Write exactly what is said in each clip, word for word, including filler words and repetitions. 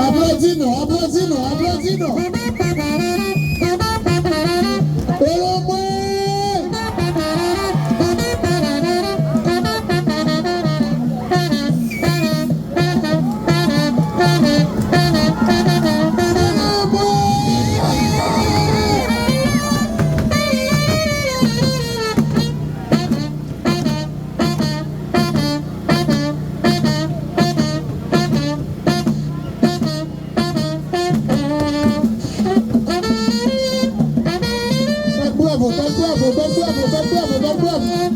Aplodi nou, aplodi nou, aplodi nou. Elomwen! Bat bravo, bat bravo, bat bravo, bat bravo, bat bravo.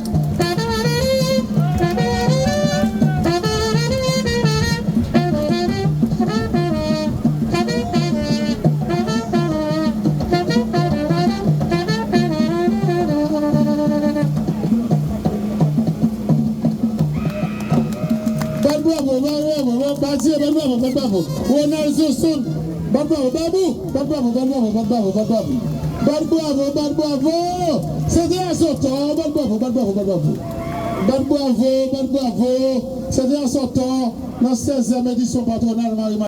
Bat bravo, bat bravo, bat bravo, bat bravo. Ronald Johnson, bat bravo, Babou, bat bravo, bat bravo, bat bravo, bat bravo. Bat bravo, bat bravo. Sete a Sòtò, bat bravo, bat bravo, bat bravo. Bat bravo, bat bravo. Sete a Sòtò nan sèzyèm edisyon patwonal Mari